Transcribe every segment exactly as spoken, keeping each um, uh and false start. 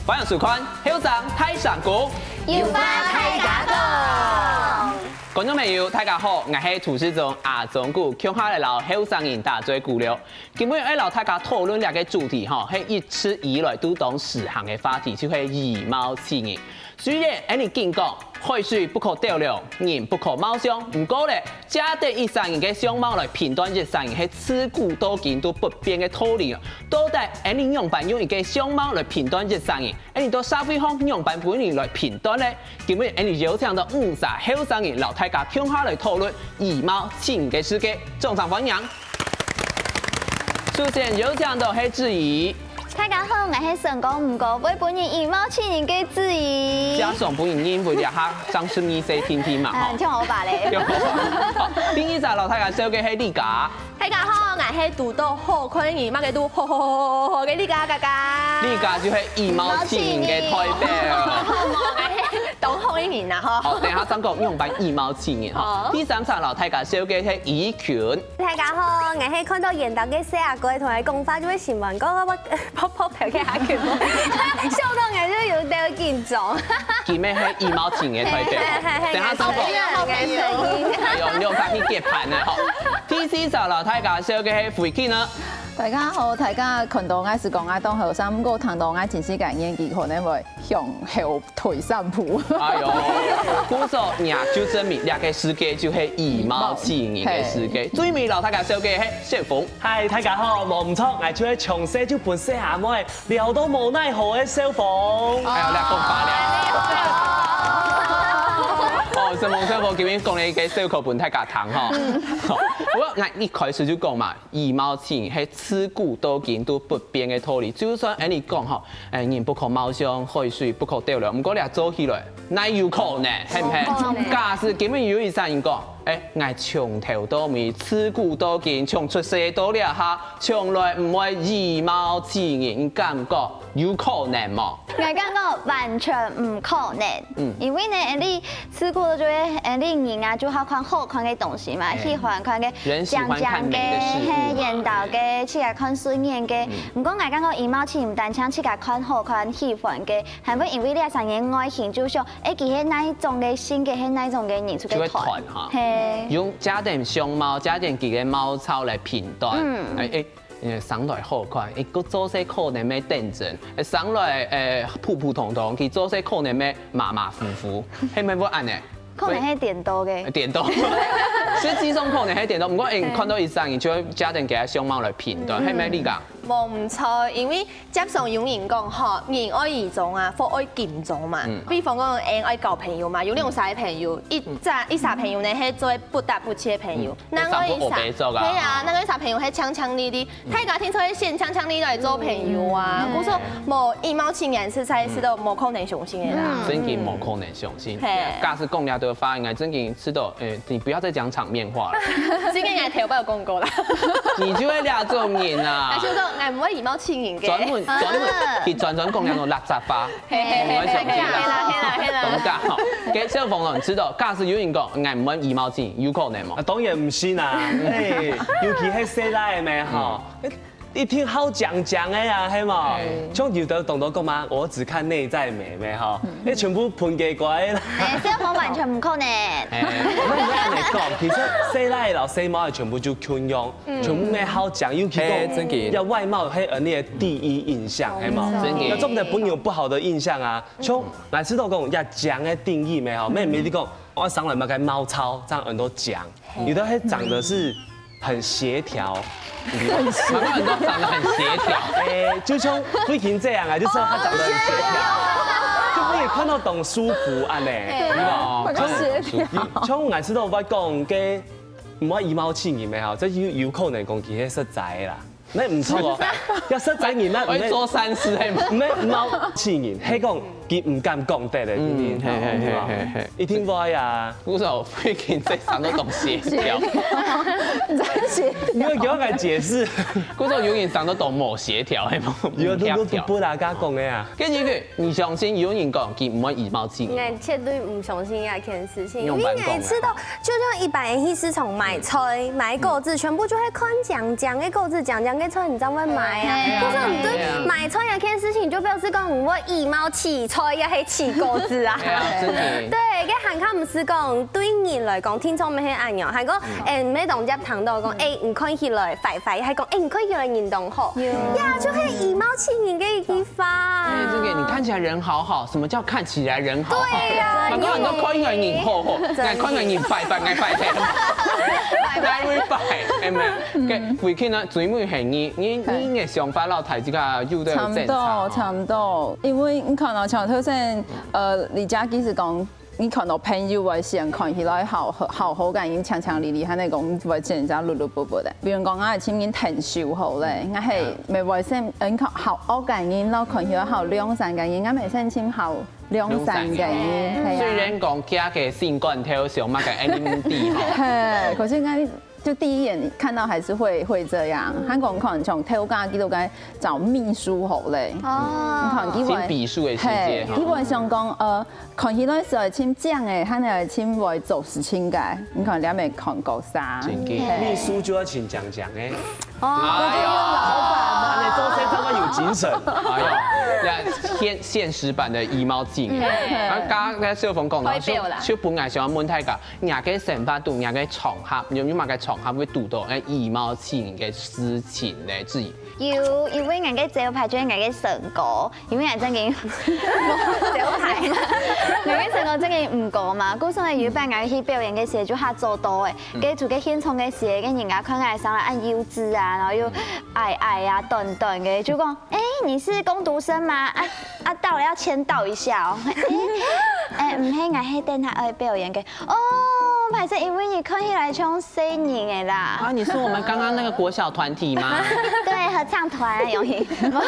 歡迎收看《後生大聲公》，有話大家講。觀眾朋友，大家好，𠊎係主持人阿忠牯，共下來摎後生人打嘴鼓了。今晡日愛摎大家討論這个主題吼，係一直以來都當時行个話題，就係以貌取人。雖然𠊎等緊講，海水不可斗量，人不可貌相，毋過咧， 借等一儕人个相貌來評斷一儕人係自古到今都不變个道理哦。到底𠊎等仰般用一个相貌來評斷一儕人？𠊎等到社會上仰般分人來評斷呢？今晡日𠊎等邀請到五儕後生人，摎大家共下來討論以貌取人个世界。掌聲歡迎！首先邀請到係志怡。 大家好，𠊎係身高毋高，會分人以貌取人个志怡。加上分人認為這下正十二歲定定嘛，嗯，吼。像我爸咧。對。好，第二隻摎大家紹介係麗佳。大家好，𠊎係堵著好看个人，麼个都好好好好好个麗佳佳佳。麗佳就係以貌取人个代表。當好个人啊，吼。好，等一下正講用白以貌取人，吼。好。第三隻摎大家紹介係怡群。 大家好，𠊎係看著緣投个細阿哥同𠊎講話就會心軟，講我噗噗頭个阿群，笑到𠊎就有兜緊張。佢乜係以貌取人个代表，嘿嘿嘿嘿，等下正講。哎喲，你有發去接盤呢吼。第四隻摎大家紹介係慧君呢。大家好，大家看著𠊎係講𠊎當後生，毋過聽著𠊎真係个年紀可能會 向後退三步。哎喲，故所也就證明這个世界就係以貌取人个世界。最尾摎大家紹介係小鳳。嗨，大家好，無毋著，𠊎就係從細就分細阿妹撩到無奈何个小鳳。哎呀，你講法了。哦，小鳳，小鳳今日講了一个笑科分大家聽吼。好，毋過𠊎一開始就講嘛， 以貌取人係自古到今都不變个道理。就算𠊎等講吼，哎，人不可貌相，海水不可斗量，毋過這做起來，哪有可能，係毋係？無可能。假使今日有一儕人講，哎，𠊎從頭到尾，自古到今，從出世到這下，從來毋會以貌取人，你感覺有可能無？ 𠊎感覺完全毋可能，嗯。因為呢，𠊎等自古就係，𠊎等人啊，就好看好看个東西嘛，哎。喜歡看个靚靚个，人喜歡看美的事物嘛。嘿，緣投个，自家看順眼个。嗯。毋過𠊎感覺以貌取人毋單淨自家看好看、喜歡个，還會因為這儕人个外形就想，哎，佢係哪一種个性格，係哪一種个人出去談。就會談哈。嘿。用借等相貌、借等佢个貌造來評斷。嗯。哎，哎， 呃，生來好看，佢做事可能會頂真；生來，呃，普普通通，佢做事可能會馬馬虎虎，係毋係會恁呢？可能係顛倒个。呃，顛倒。實際上可能係顛倒，毋過，欸，嗯。看著一儕人就會借等佢个相貌來評斷，嗯。係毋係你講？無毋著，因為輒常有人講吼，人愛衣裝啊，佛愛金裝嘛。嗯。比方講，欸，愛交朋友嘛，有兩儕朋友，一隻，一儕朋友呢，係做不搭不切个朋友，嗯。 另外一儕，有三個烏白做啊。係啊，另外一儕朋友係強強力力，嗯。大家聽說係先強強力力來做朋友啊，嗯。故所無以貌取人，實在係都無可能相信个啦。嗯。真个無可能相信。嘿。假使講了的話，應該真个知道，欸，你不要再講場面話了。這個應該頭擺有講過啦。你就係這種人啊。還係講，欸，毋會以貌取人个。專門，專門，啊。佢專專講那種垃圾話。 嘿嘿嘿，我想知道。嘿啦，嘿啦，嘿啦。懂个吼。該小鳳咯，你知道，假使有人講，𠊎毋會以貌取人，有可能無？啊，當然毋係啦，欸，尤其係細倈仔咩吼，嗯。一定好靚靚个啊，係無？欸。像有兜當多講嘛，我只看內在美咩吼，嗯。欸，全部噴雞乖啦。欸，小鳳完全毋可能。欸。毋會恁樣講，其實細倈仔摎細妹仔全部就共樣。 嗯。全部愛好講，尤其講，欸，真个。愛外貌，係人个第一印象，係無？真个。愛做得分人有不好的印象啊。像，嗯。𠊎知道講，愛靚个定義咩吼，嗯。毋係你講，我生來麼个毛糙，這樣很多講。嗯。有的係長得是很協調，很協調。很多長得很協調。欸，就像慧君這樣啊，就是他長得很協調，哦。就可以看到當舒服恁呢，欸，對吧？很協調。像，像𠊎知道我講个 毋會以貌取人个吼，這有，有可能講佢係實在个啦。該毋著哦，愛實在人啊，愛做善事係無？毋係以貌取人，係講佢毋敢講得个，嗯，因為嘿嘿嘿嘿嘿。一定會啊。故所最近這三个當協調，真是。你會給我來解釋？故所有人三个當無協調，係無？有都都協調。不啦，跟他講个啊。跟住佢，你相信有人講佢毋會以貌取人？我絕對毋相信這件事情，因用白講啊為每次都就像一般人去市場買菜、買果子，全部就會看靚靚个果子、靚靚个菜，你正會買啊。係啊可是你係啊對買菜這件事情，就表示講你會以貌取菜，也係取果子啊。係啊，真的。對，該還較毋係講對人來講，聽眾乜係恁樣，還講，誒，你當接聽到講，誒，你看起來壞壞，還講，誒，你看起來人當好，呀，就係以貌取人个一句話。哎，這個你看起來人好好，什麼叫看起來人好好？對呀很多人都看起來人好好，真的哎，看起來人壞壞，哎壞壞，哎會壞，哎沒，OK，回去呢，最尾係你，你你个想法，老太這個有得差不爭差多，差不多。因為你看到像頭先，呃，李佳琪係講，你看到朋友會先看起來好好好个人，強強力力，還係講會先人家碌碌啵啵个。比如講，啊，請人𢯭手好咧，𠊎係乜會先，嗯，看好惡个人，然後看起來好良善个人，𠊎乜先尋好良善个人，係啊。雖然講佢个心肝頭想麼个M D吼，嘿，可是應該就第一眼看到還是會會這樣。韓國人可能從頭家佢都該找秘書好咧。哦你看，佢會先比數个時間嘿，佢會想講，呃，看起來係會請靚个，還係會請會做事情个。你看，你還沒看過啥？真的嘿秘書就要請講講哎，哦，哎呦就用老闆嘛。那做事這麼有精神。哎呦，那現現實版的以貌取人。嗯啊，剛剛在秀峰講到，推表啦秀秀本來想要問大家，你个生活中，你个場合，有有麼个場合會堵到，哎，以貌取人个事情咧，自己。有，因為𠊎个招牌就係𠊎个身高，因為𠊎正經招牌，𠊎个身高正經毋高嘛。故所有一擺𠊎去表演个時節就較做到誒，該就个現場个時節，該人家看𠊎生來恁幼稚啊，然後又矮矮啊、短短个，就講，哎，你是工讀生嗎？啊啊，到了要簽到一下哦。哎，哎，毋係，𠊎係等下愛表演个。 哦，歹勢，因為你看起來像細人仔啦。啊，你是我們剛剛那個國小團體嗎？對，合唱團容易。後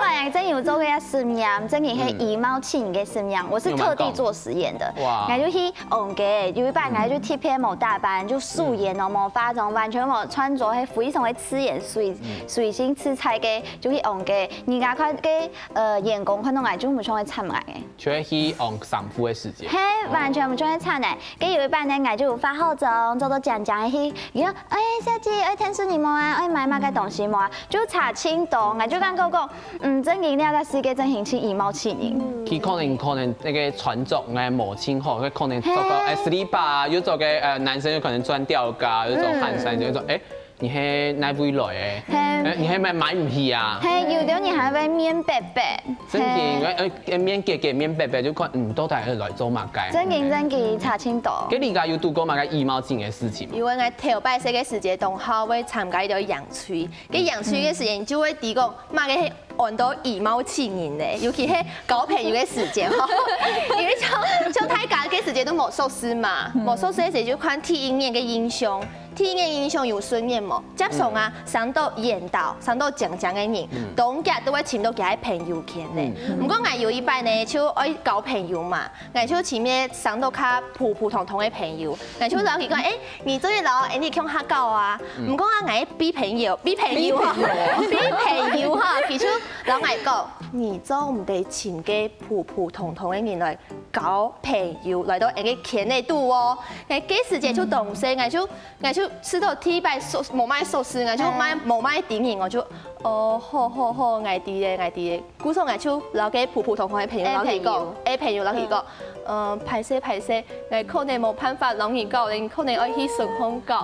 來真有做過實驗，真个係以貌取人个實驗，我是特地做實驗的。哇然後就去，嗯，給，有一擺，然後就特別無打扮，就素顏哦，無化妝，完全無穿著，還非常的自然，水水性自在个，就去嗯，給，人家看个，呃，眼光看到𠊎就毋像會慘𠊎个。就會去往上鋪的時間。嘿，完全毋像會慘呢。該有一擺呢，𠊎就有化好妝，做到靚靚个去，佢講，哎，小姐，愛𢯭手你無啊？愛買麼个東西無啊？就差盡多，𠊎就感覺講，嗯，正經這個世界正經係以貌取人。佢可能可能那個穿著哎無盡好，佢可能著个嘿 slip啊，又著个呃男生有可能穿吊嘎，又著汗衫，就說哎，你係哪位來誒？嘿哎，你係買買毋起啊？嘿，有兜人還會面白白，真經，嘿哎哎，面結結面白白，就看嗯到底係來做麼个？正經正經差盡多。該你家有堵過麼个以貌取人个事情嗎？因為𠊎頭擺細个時節，當好會參加一條營隊，該營隊个時間就會知講，麼个係安到以貌取人呢，尤其係交朋友个時間吼，因為像像大家个時間都無熟識嘛，無熟識个時節就看第一眼个印象，第一眼印象有順眼無？接上啊，生到緣投，生到靚靚个人，當遽都會尋到佢个朋友圈呢。毋過𠊎有一擺呢，就愛交朋友嘛， 𠊎就尋个生到較普普通通个朋友，𠊎就摎佢講，哎，你做得摎Andy共下交啊？毋過啊，𠊎个B朋友，B朋友哈，B朋友哈，佢就摎𠊎講，你做毋得尋个普普通通个人來交朋友，來到𠊎个圈內肚哦。𠊎該時節就當細，𠊎就𠊎就試到第一擺熟無麼个熟識，𠊎就無麼个知人，𠊎就哦，好好好，𠊎知咧，𠊎知咧。 故所𠊎就摎該普普通通个朋友摎佢講，A朋友摎佢講，嗯，歹勢歹勢，𠊎可能無辦法摎你交咧，你可能愛去順風交。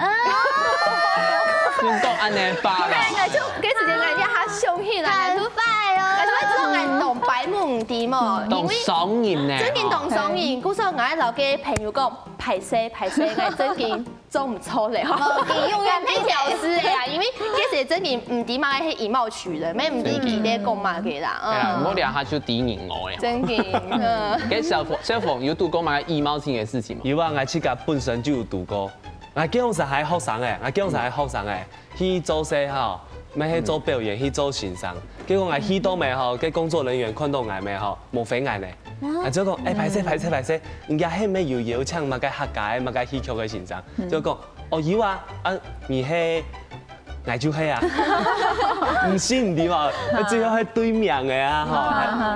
真到恁樣吧啦。𠊎就該時間𠊎就較想起來，𠊎就快哦！𠊎就會知道𠊎當白目毋知嘛，因為當傷人呢。真經當傷人，故所𠊎愛摎該朋友講，歹勢歹勢，𠊎真經做毋著咧，吼。佢永遠該條絲个啊，因為該時真經毋知麼个係以貌取人，乜毋知佢在講麼个啦，哎呀，嗯。我兩下就知人我哎。真經，嗯。跟小鳳，小鳳有堵過麼个以貌取人个事情嗎？有啊，𠊎自家本身就有堵過。𠊎當時還學生誒，𠊎當時還學生誒，去做事吼，乜係做表演去做先生，結果𠊎去到乜吼，該工作人員看到𠊎乜吼，無歡迎𠊎呢。啊，就講，哎，歹勢歹勢歹勢，人家係乜有邀請麼个客家个、麼个戲曲个先生，就講，哦，有啊，啊，你係，𠊎就係啊，毋信你嘛，最後係對面个啊，吼，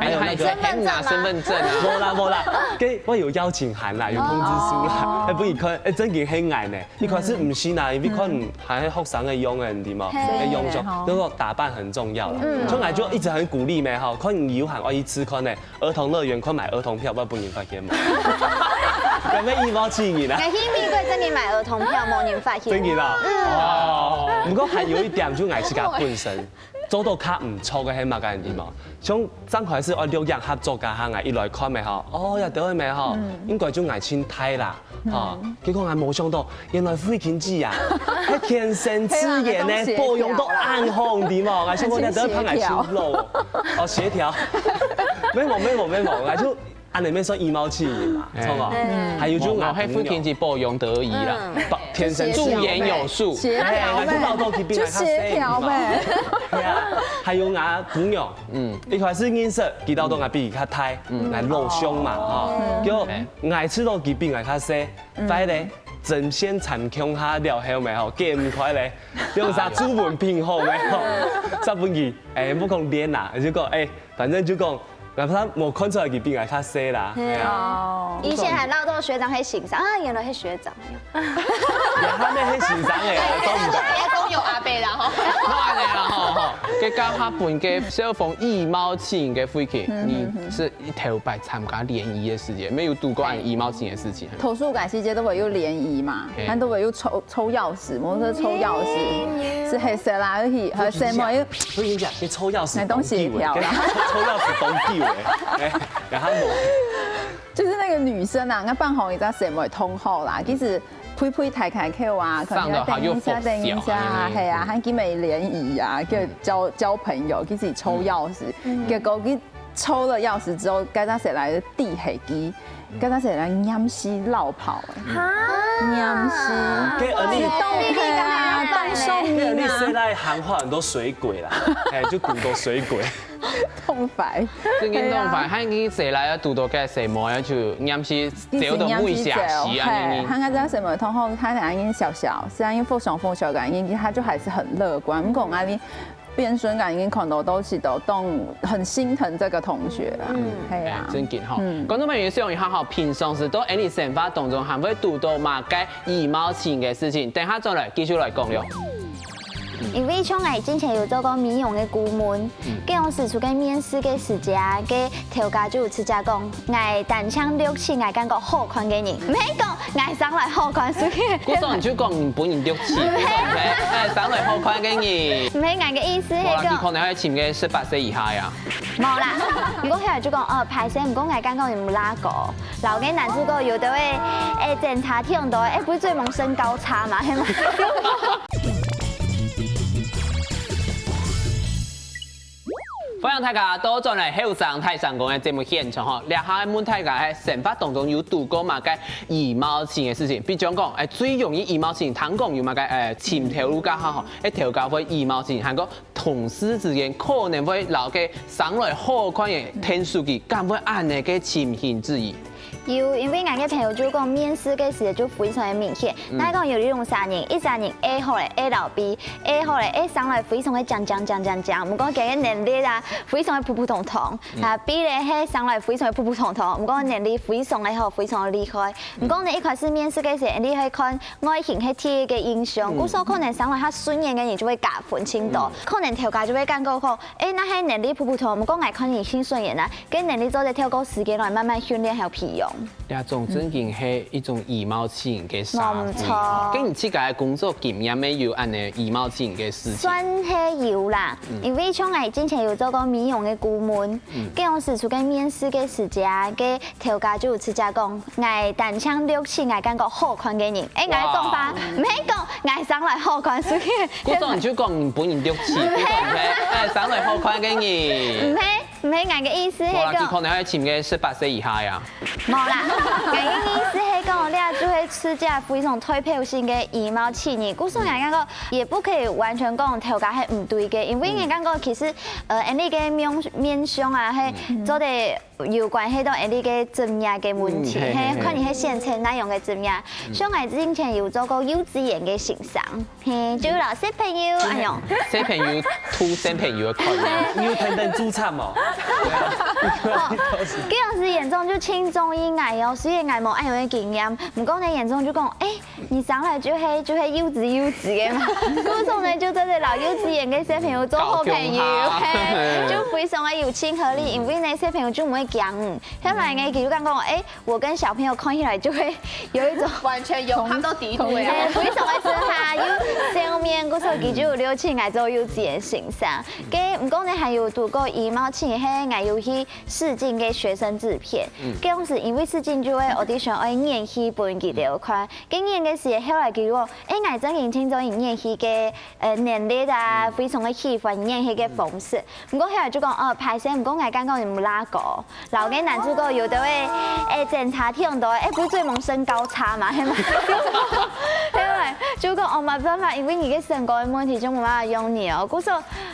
還有那個，還拿身份證啊。無啦無啦，該𠊎有邀請函啦，有通知書啦，還分你看，哎，正經係𠊎呢。 一開始毋信啊，因為看還係學生个樣个，你知無？个樣相，就講打扮很重要啦。所以𠊎就一直很鼓勵乜吼，看你有閒愛去試看呢，兒童樂園看買兒童票，毋會分人發現嘛。有無以貌取人啊？該去美國正經買兒童票，無人發現。正經啊？哦，毋過還有一點，就𠊎自家本身做到較毋錯个係麼个，你知無？像正開始愛錄影合作該下，𠊎一來看乜吼，哦，也得乜吼，應該就𠊎盡大啦。 哈，結果𠊎無想到，原來惠卿姐啊，係天生自然呢，保養到恁好，你知無？𠊎想講，你等下怕𠊎傷老。哦，協調。沒有沒有沒有，𠊎就恁樣乜算以貌取人嘛，著無？還有就𠊎係惠卿姐保養得宜啦，天生自然有數。協調，哎，𠊎就老早去比就協調咩？對啊，還有𠊎姑娘，嗯，一開始認識，佢老早𠊎比佢較大，嗯，𠊎老鄉嘛，哈，就 𠊎知道佢比𠊎較細，快咧，針線參共下了後乜吼，解毋開咧，兩儕朱文並好乜吼，再分佢，哎，毋講練啦，就講，哎，反正就講，哪怕無看出來佢比𠊎較細啦，哎呀，以前還鬧到學長係先生啊，原來係學長。也還沒係先生哎，都毋知。也講有阿伯啦吼。那恁樣啦吼吼，該剛剛分个小鳳以貌取人个惠卿，你係 一頭擺參加聯誼个時節，乜有堵過恁以貌取人个事情。圖書館時節都會有聯誼嘛，嘿還都會有抽抽鑰匙，摩托車抽鑰匙，係黑色啦，而且還有什麼？我跟你講，你抽鑰匙買東西也不要啦抽鑰匙當久哎，哎，然後我就是那個女生啊，那半紅一隻什麼通後啦，其實呸呸抬抬口啊，可能要等一下，上的話又否等一下，小啊嘿啊，還跟美聯誼啊，就交交朋友，其實抽鑰匙，結果佢抽了鑰匙之後，該隻誰來的地黑雞，該隻誰來黏西落跑，黏西，該而你是凍黑啊，凍送該而你現你啊。在行話很多水鬼啦，哎，就堵到水鬼。痛快。正經痛快，還有誰來啊堵到該誰無啊，就黏時走到每下時啊，嘿，你還个叫什麼同學，他兩個人小小，雖然因為非常非常个，因為他就還是很樂觀。不過啊，你變身感已經看到都是都都很心疼這個同學啦。嗯，嘿啊，正經吼，觀眾朋友，希望你好好平常時到你生活當中還會堵到麼个以貌取人个事情，等下轉來繼續來講了。因為像𠊎之前有做過美容个顧問，該樣時出去面試个時節啊，該頭家就有直接講，𠊎單淨六尺，𠊎感覺好看个人，毋係講𠊎生來好看，所以故所你就講你本人六尺，哎，生來好看个人。毋係，𠊎个意思無啦，係講，佢可能愛尋个十八歲以下呀。無啦。毋過後來就講，哦，歹勢，毋過𠊎感覺你毋拉高，然後該男主角有的會，哎，檢查挺多，哎，不是最萌身高差嘛，係嗎？歡迎大家倒轉來後生大聲公个節目現場吼，這下問大家係生活當中有堵過麼个以貌取人个事情，比如講，哎，最容易以貌取人，聽講有麼个，哎，尋頭路該下吼，哎，頭家會以貌取人，還過同事之間可能會摎該生來好看个𢯭手機，敢會恁樣个情形之一？ 有，因為𠊎个朋友就講面試个時節就非常个明顯，那講有兩儕人，一儕人A好咧，A摎B，A好咧，A生來非常个靚靚靚靚靚，毋過佢个能力啊，非常个普普通通。啊，B咧係生來非常个普普通通，毋過能力非常个好，非常个厲害。毋過呢，一開始面試个時，你係看外形係第一个印象，故所可能生來較順眼个人就會加分盡多，可能頭家就會感覺講，哎，該係能力普普通，毋過𠊎看你盡順眼啊， 該能力做得透過時間來慢慢訓練還有培養。這種正經係一種以貌取人个社會。無錯。跟你自家个工作經驗，也有恁樣以貌取人个事情。算係有啦，因為像𠊎之前有做過美容个顧問，該樣時出去面試个時節啊，該頭家就有直接講，𠊎單淨六尺，𠊎感覺好看个人，哎，𠊎講法，毋係講𠊎生來好看，所以故所你就講你本人六尺，哎，生來好看个人。毋係，毋係，𠊎个意思係講無啦，佢可。能愛尋个十八歲以下呀。無啦，𠊎个意思係講，你啊就係自家非常代表性个衣帽起義，故所𠊎感覺也不可以完全講頭家係毋對个，因為𠊎感覺其實，呃，恁呢个面面相啊，係做得有關係到恁呢个職業个問題，嗯，係，係，係，係。看你係選擇哪樣个職業。像𠊎之前有做過幼稚園个先生，係，就有老師朋友，哎喲。小朋友，討小朋友个概念。你有等等註冊無？哦，佢老師眼中就盡中意𠊎哦，雖然𠊎無恁樣个經驗，毋過呢眼中就講，哎，你生來就係就係幼稚幼稚个嘛，故所呢就做得摎幼稚園个小朋友做好朋友，搞共下。係，就非常个有親和力，因為呢小朋友就毋會驚你，後來呢佢就講講，哎，我跟小朋友看起來就會有一種。完全有他們都敵對哎，啊。非常个適合，又笑面，故所佢就有邀請𠊎做幼稚園先生。該毋過呢，還有讀過衣帽起義，𠊎有去試鏡个學生製片。該當時因為試鏡就會audition愛演戲分佢兜看，該演个時候後來佢講，哎，𠊎正經聽著你演戲个呃能力啊，非常个喜歡演戲个方式。毋過後來就講，哦，歹勢，毋過𠊎感覺你毋拉高。 摎該男主角有兜个，哎，檢查忒多，哎，不是最萌身高差嘛，係嘛？係嘛？就講哦，沒辦法，因為你个身高个問題就無辦法用你哦。故所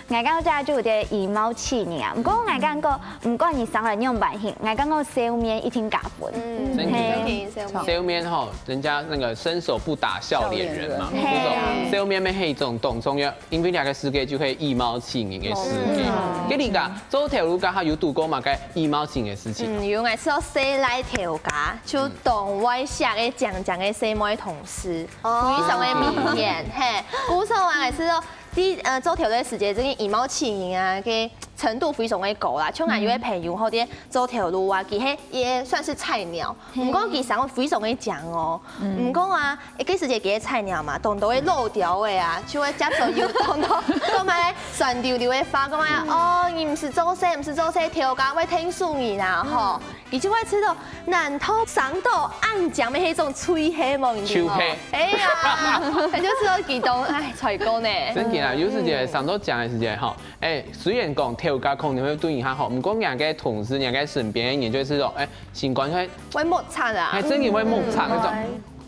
，𠊎感覺這就有點以貌取人啊。毋過𠊎感覺，毋管你生來樣般形，𠊎感覺笑面一定加分。嗯，真的啊一定是有笑面吼，人家那個伸手不打笑臉人嘛，笑臉人就係笑面乜係一種當重要，因為兩個世界就係以貌取人个世界。跟你講，做頭路該下有堵過嘛个以貌取人个事情？嗯，有，𠊎試著細賴頭家，就當會惜个靚靚个細妹同事，非常个明顯，嘿。故所啊，𠊎試著第呃做頭路个時節，這個以貌取人啊，个程度非常个高啦。像𠊎有个朋友吼，在做頭路啊，佢係也算是菜鳥，毋過佢生活非常个靚哦。毋過啊，一個時節佢个菜鳥嘛，當多个老鳥个啊，就會接受有當多講麼个酸溜溜个話，講麼个哦，你毋使做事，毋使做事，頭家會聽數你啦，吼。佢就會知道，難道生到恁靚个係種趣味無？你知無？趣味。哎呀，佢就知道佢當哎，才講呢。真个啦，有時節生到靚个時節吼，哎，雖然講頭家可能會對你較好，毋過人个同事、人个身邊个人就會知道，哎，心肝會，會摩擦啊哎，。真个會摩擦那種。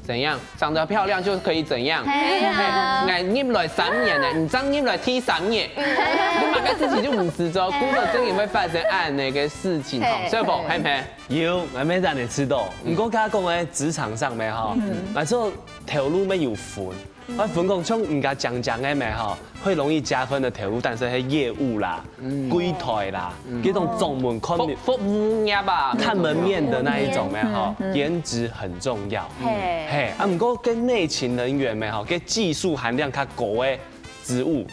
怎樣？長得漂亮就可以怎樣？哎呀哎，入來三年呢，你正入來第三年，你嘛个事情就毋使做，工作真个會發生恁呢个事情吼，嘿所以無，係毋係？有，𠊎乜恁呢知道。毋過剛剛講个職場上面哈，來做頭路乜有分，會分講像人家講講个乜哈，會容易加分的頭路，但是係業務啦、櫃台啦，這種總門看服服務業啊，看門面的那一種乜哈，顏值很重要。嘿，嘿，啊，毋過跟內勤人員乜哈，跟技術含量較高个職務，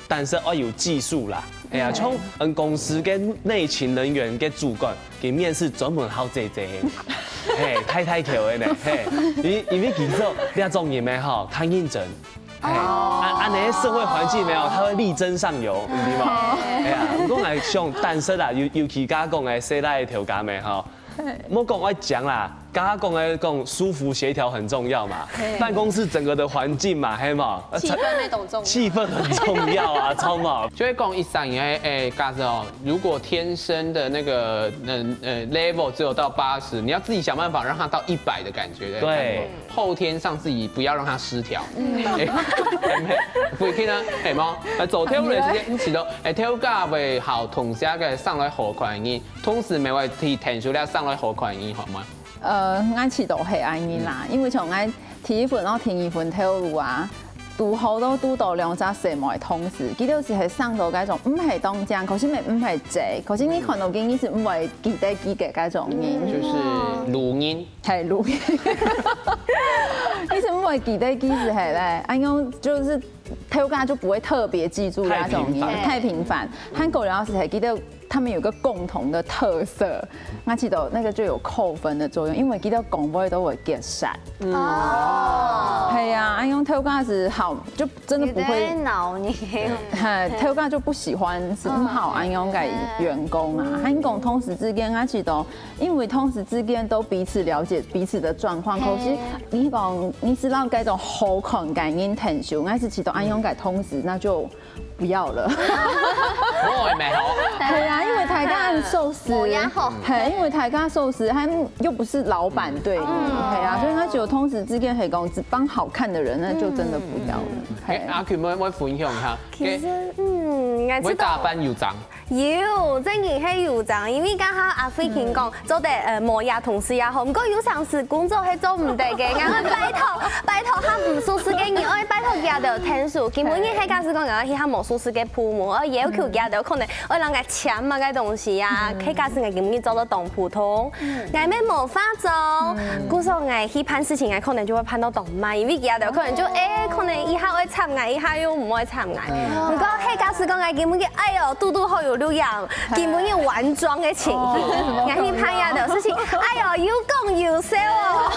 但是愛有技術啦。哎呀，像嗯公司跟內勤人員个主管，佢面試專門好這這，嘿，太太口个呢，嘿，因因為其實這種人乜哈，較認真。嘿，啊，啊，恁呢社會環境乜有，他會力爭上游，你知嗎？哎呀，毋過𠊎想，但是啦，尤尤其剛剛講个細賴頭家乜哈，莫講愛講啦，剛剛講个講舒服協調很重要嘛，辦公室整個的環境嘛，係嘛？氣氛那種重要。氣氛很重要啊，知道嗎？就會講一三年，哎，假設哦，如果天生的那個，嗯呃，level 只有到八十，你要自己想辦法讓它到一百的感覺，對，後天上自己不要讓它失調。嗯，不可以呢，係嗎？呃，做頭路个時間，你知道，哎，頭家會好同事个上來好看你，同事乜會去聽說了上來好看你，好嗎？呃，𠊎試著係恁呢啦，因為像𠊎第一份到第二份頭路啊，堵好都堵到兩隻細妹同事，佢兜就係生到該種毋係當靚，可是乜毋係䆀，可是你看到佢，你係毋會記得佢个該種人。就是路人。係路人，你係毋會記得佢係係咧，恁樣就是頭家就不會特別記住那種人，太平凡。韓國人要是還記得他們有個共同的特色，那記得那個就有扣分的作用，因為記得講話都會結舌。哦，係啊，恁樣頭家係好，就真的不會。腦你。嘿，頭家就不喜歡係毋好恁樣个員工啊。還講同事之間，啊，其實因為同事之間都彼此了解彼此的狀況，可是你講你係讓該種好看个人聽說，還係其實恁樣个同事，那就不要了。我也沒好。對啊，因為大家很熟識，無也好。嘿，因為大家熟識，他又不是老闆對你，嗯。嘿啊，所以他就同事之間可以講，只幫好看的人，那就真的不要了。嗯。嘿。欸，阿Q，我，我分享一下。其實，嗯，應該知道。我打扮有靚。有，真的係有靚，因為剛剛阿輝琴講，嗯。做得，呃，無也同事也好，不過有常時工作係做毋得个，然後拜託，拜託，他毋熟識个人，愛拜託佢兜天數，根本你係假使講，然後佢無熟識个部門，而要求佢兜可能 愛人家簽麼个東西啊，嗯。該假使𠊎今日做到當普通，嗯。𠊎乜無化妝，嗯。故所𠊎去辦事情，𠊎可能就會辦到當慢，因為佢兜可能就，哦。欸，可能一下愛插𠊎，一下又毋愛插𠊎。嗯。毋過該假使講𠊎今日，哎喲，堵堵好有錄影，今日完妝个情形，哦。𠊎去辦佢兜事情，哎喲，有講有笑哦，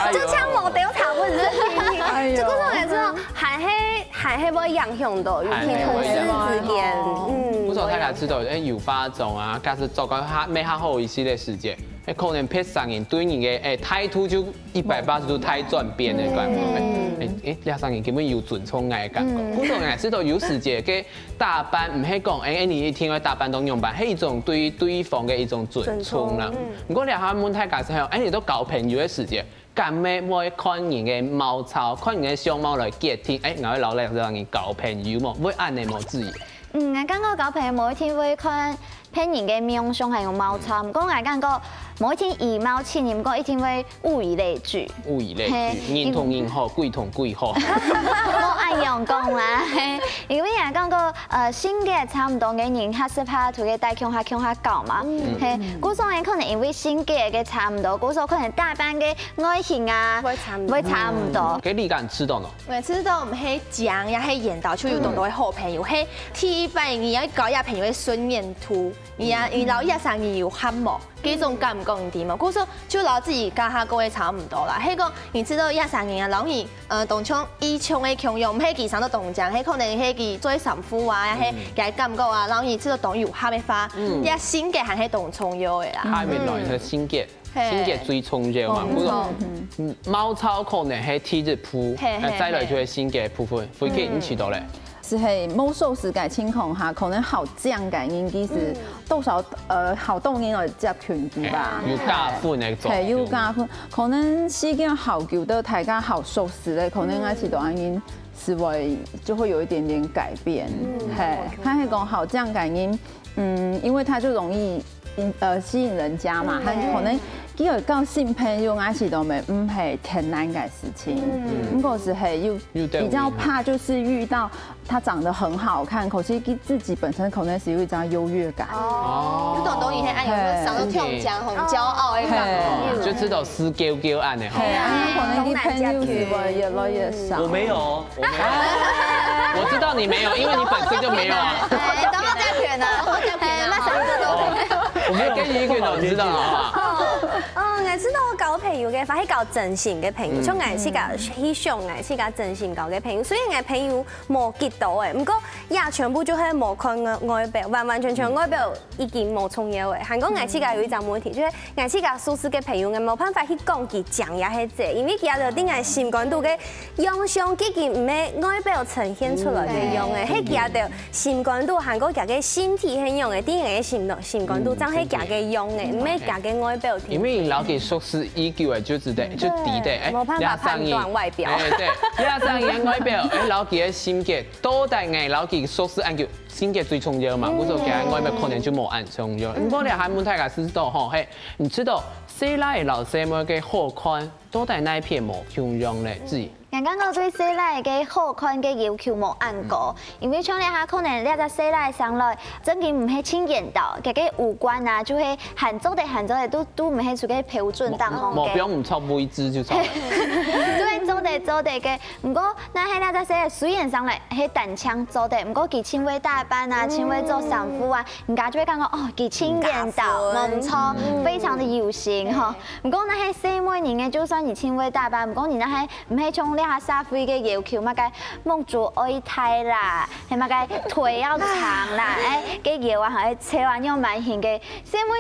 哎喲。就像無調查問題，哎喲。就故所𠊎知道，還係 還係會影響到，尤其同事之間，哎，會影響。嗯，不錯，大家知道，欸，有化妝啊，假使做个較，較好一些个時節，欸，可能別儕人對你个，欸，態度就一百八十度大轉變个感覺。嗯。欸，欸，這儕人根本有尊重𠊎个感覺。嗯。不過𠊎知道有時節个打扮，毋係講，欸，欸，你一定愛打扮到樣般，係一種對對方个一種尊重啦。尊重，嗯。不過這下問大家係，欸，你都交朋友个時節， 敢會，會看人个貌操，看人个相貌來決定，欸，𠊎會摎這个人交朋友無？會恁樣無，子怡？嗯，𠊎感覺交朋友無一定會看別人个面相還有貌操，嗯。毋過𠊎感覺無一定以貌取人，毋過一定會物以類聚。物以類聚，嘿，人同人好，鬼同鬼好。無恁樣講啦，嘿，因為𠊎感覺，呃，性格差毋多个人，較適合同佢戴共下共下搞嘛。嗯。嘿，故所可能因為性格个差毋多，故所可能打扮个 外形啊，會差毋多。會差毋多。嗯，該你敢知道喏？𠊎知道毋係講，也係緣投，就有當多个好朋友，嗯。係第一擺你愛交一個朋友个順眼圖，你啊，嗯。你摎一儕人有合無？該種感覺你知無？故所就摎自家下个會差毋多啦。係講你知道一儕人啊，摎你，呃，當像異鄉个共樣，毋係佢生到當靚，係可能係佢做衫褲啊，係嗯。佢个感覺啊，摎你知道當有合个話，嗯。這性格還係當重要个啦。還沒來，嗯。係性格。 嘿。性格最重要嘛，嗯，不過，嗯。嗯，貌操可能係第一步，嘿，嘿，那再來就係性格个部分，嘿。回去你知道咧。嗯。係係，無熟識个情況下，可能好靚个人，其實嗯。多少，呃，好多人來接近佢吧。嘿，有加分个作用。嘿，有加分。可能時間好久到大家好熟識咧，可能𠊎知道恁樣係會，就會有一點點改變。嗯。嘿，OK。佢係講好靚个人， 嗯，因為他就容易引，呃，吸引人家嘛，嗯。他可能佢有交新朋友，𠊎知道無，毋係天然个事情。嗯。毋過係係有，有點比較怕就是遇到他長得很好看，可是佢自己本身可能係有一種優越感。哦。有種東西係恁樣，嘿。想要跳江，很驕傲个感覺。嘿。就知道死嬌嬌恁樣吼。嘿啊，可能佢朋友係會越來越少。我沒有哦。 我沒有。我知道你沒有，因為你本身就沒有啊。哎，都好加權啊，好加權啊。哎，那啥，我沒有。哎，跟你一個，你知道嗎？哦，哦，𠊎知道𠊎交朋友个方式交真心个朋友，嗯。像𠊎自家，去想𠊎自家真心交个朋友，雖然𠊎朋友無幾多誒，毋過也全部就係無看外，外表，完完全全外表 已經無重要誒。還過𠊎自家有一隻問題，就係𠊎自家熟識个朋友，𠊎無辦法去講佢靚也係䆀，因為佢兜在𠊎心肝肚个樣相，已經毋係外表呈現出來个樣誒，嗯。係佢兜心肝肚還過佢个心底係樣誒，在𠊎个心，心肝肚正係佢个樣誒，毋係佢个外表。因為你了解熟識已久誒，就知道，就知道，哎，無辦法判斷外表。哎，對，這儕人外表，哎，了解个性格，到底𠊎了解熟識恁久， 性格最重要嘛，嗯。故所佢个外表可能就無恁重要。嗯。毋過這下問大家知道吼，嘿，你知道細倈仔摎細妹个好看，到底哪片無共樣咧？子怡。𠊎感覺對細倈仔个好看个要求無恁高，嗯。因為像這下可能這隻細倈仔生來，正經毋係盡緣投，佢个五官啊，就係還做得還做得，都，都毋係處个標準當中个。無，無標準，毋著位置就著。對，做得做得个， 毋過，若係這隻細倈雖然生來係單淨做得，毋過佢盡會打扮啊，嗯。盡會做衫褲啊，人家就會感覺，哦，佢盡緣投，無毋著，嗯。非常的有型吼。毋過，若係細妹人个，就算你盡會打扮，毋過你若係毋係像這下社會个要求，麼个目珠愛大啦，係麼个腿要長啦，哎，个腰啊，還愛粗啊，恁樣蠻型个，細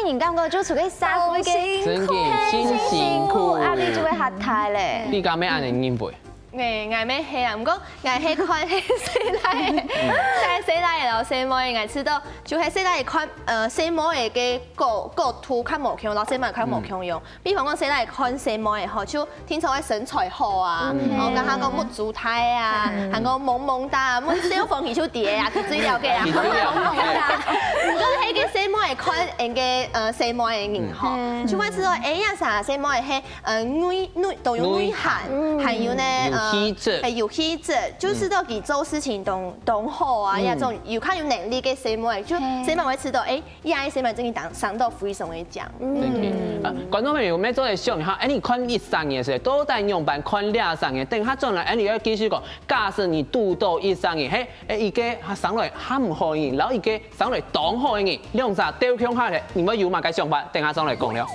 妹人感覺就處个社會个，真的，真辛苦。壓力就會較大咧。你敢會恁樣認為？ 𠊎，𠊎乜係啊，毋過𠊎係看係細倈仔，嗯。細，細倈仔細妹，𠊎知道，就係細倈看，呃，細妹个角角度較無共樣，摎細妹較無共樣。比方講，細倈看細妹吼，就定著愛身材好啊，然後跟佢講目珠大啊，還講萌萌噠啊，問小鳳佢就知啊，佢最了解啊。佢最了解。毋過係个細妹看，應該呃細妹个人吼，就會知道，哎呀啥，細妹係呃內內當有內涵，還有呢，有氣質，呃，有氣質，就知道佢做事情當當好啊，這種有較有能力个細妹，就細妹會知道，哎， 也係細妹正經當上到非常个強。正經。啊，觀眾朋友，乜做得想一下，哎，你看一儕人个時，到底仰般看這儕人？等下轉來，哎，你愛繼續講，假使你堵著一儕人，嘿，哎，一個生來還毋好个人，然後一個生來當好个人，兩儕鬥共下來，你會有麼个想法？等下轉來講了。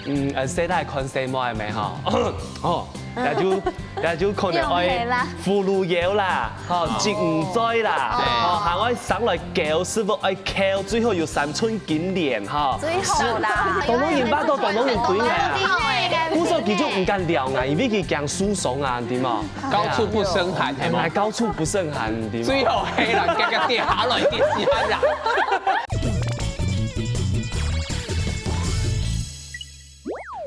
嗯，呃，細倈看細妹个咩吼？哦， 也就也就可能愛扶老腰啦，吼，接毋在啦，吼，還愛生來嬌，師傅愛翹，最好有三寸金蓮，吼。最好啦。當多人捌到，當多人追𠊎啊。故所佢就毋敢撩𠊎，因為佢驚受傷啊，對無？高處不勝寒，係無？哎，高處不勝寒，對無？最好係啦，遽遽跌下來，跌死下啦。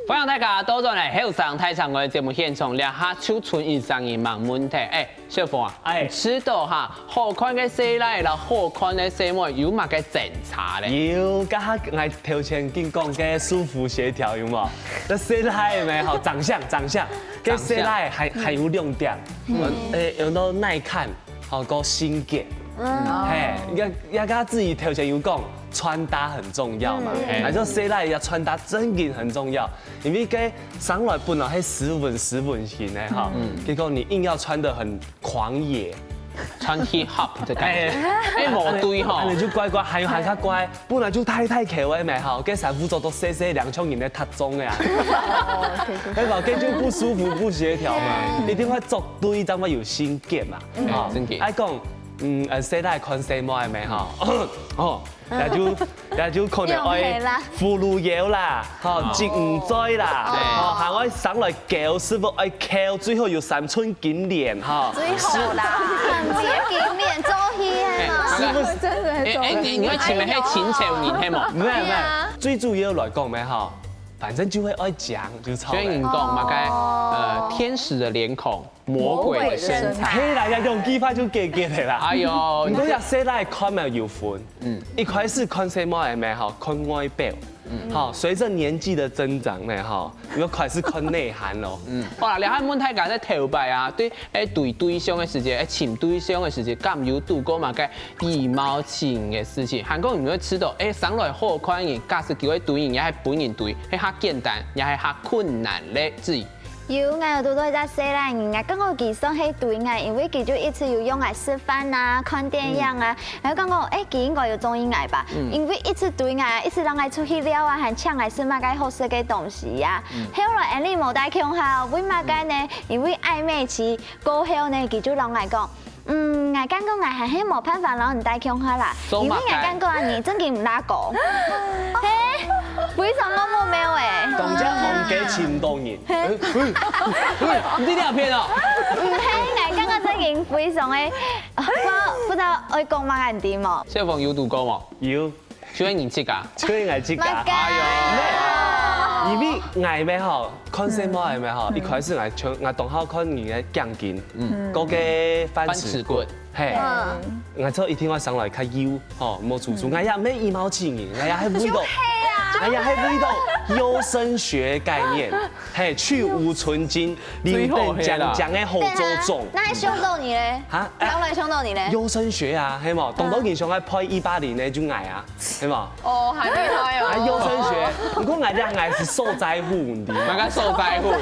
歡迎大家倒轉來後生大聲公个節目現場，這下就賰一儕人問問題。哎，小鳳啊，哎，你知道哈，好看个細倈摎好看个細妹有麼个精差咧？有，剛剛𠊎頭前緊講个舒服協調有無？這細倈个咩吼，長相長相，該細倈還還有亮點，嗯，哎，有到耐看，好過性感。 嗯，嘿，也也佢自家頭前有講，穿搭很重要嘛，嗯，還係細倈也穿搭正經很重要，因為該生來本來係斯文斯文型个哈，嗯，結果你硬要穿得很狂野，穿 hip hop 的感覺，哎，無對吼，哎，你就乖乖，還有還較乖，本來就大大口个咩哈，該衫褲著到細細兩種人个太重个啊，哦，對對對，該就不舒服不協調嘛，一定愛著對，正會有性感嘛，啊，正經，愛講。 嗯，呃，細倈看細妹个咩吼，哦，也就也就可能愛扶老腰啦，吼，接毋在啦，吼，還愛生來嬌，師傅愛翹，最好有三寸金蓮吼。最好啦，三寸金蓮做戲个嘛。師傅真的很重要。哎，你你愛請个係清朝人係無？沒有沒有，最主要來講咩吼，反正就會愛講就著了。所以你講嘛，該呃天使的臉孔。 魔鬼的身材。嘿啦，這兩句話就解決了啦。哎喲，毋過這細倈看嘛有分，嗯，一開始看細妹个咩吼，看外表，嗯，吼，隨著年紀的增長呢吼，又開始看內涵咯。嗯，好啦，這下問大家在頭擺啊，對，哎，對對象个時節，哎，尋對象个時節，敢有堵過麼个以貌取人个事情？還講有無試著，哎，生來好看个人，假使叫佢追人，也係分人追，係較簡單，也係較困難咧，至於 有，𠊎有堵著一隻細倈人，𠊎感覺佢算係追𠊎，因為佢就一直有約𠊎食飯啊、看電影啊，𠊎就感覺，哎，佢應該有中意𠊎吧，因為一直追𠊎，一直摎𠊎出去尞啊，還請𠊎食麼个好食个東西啊。後來𠊎俚無戴共下，為麼个呢？因為曖昧期過後呢，佢就摎𠊎講， 嗯，𠊎感覺𠊎還係無辦法摎你戴共下啦，因為𠊎感覺啊，你正經毋罅高。嘿，非常个莫名欸。當家紅給請到你。嘿，你這樣騙哦？毋係，𠊎感覺正經非常个，啊，不知道不知道愛講麼个你知無？小鳳有堵過無？有。 就係你自家，就係𠊎自家。哎喲，因為𠊎咩吼，看細妹个咩吼，一開始𠊎像𠊎當好看人个頸根，嗯，嗰個飯匙骨，嘿，𠊎就一定愛生來較幼，吼，無粗粗，𠊎也毋係以貌取人，𠊎也係為到，𠊎也係為到優生學概念，嘿，去蕪存菁，最好係啦。靚靚个好做種。該還傷到你咧？哈？當然傷到你咧。優生學啊，係無？當多人想愛配一八零个就𠊎啊。 係無？哦，還厲害哦。啊，優生學，毋過𠊎這𠊎係受災戶，你知無？麼个受災戶？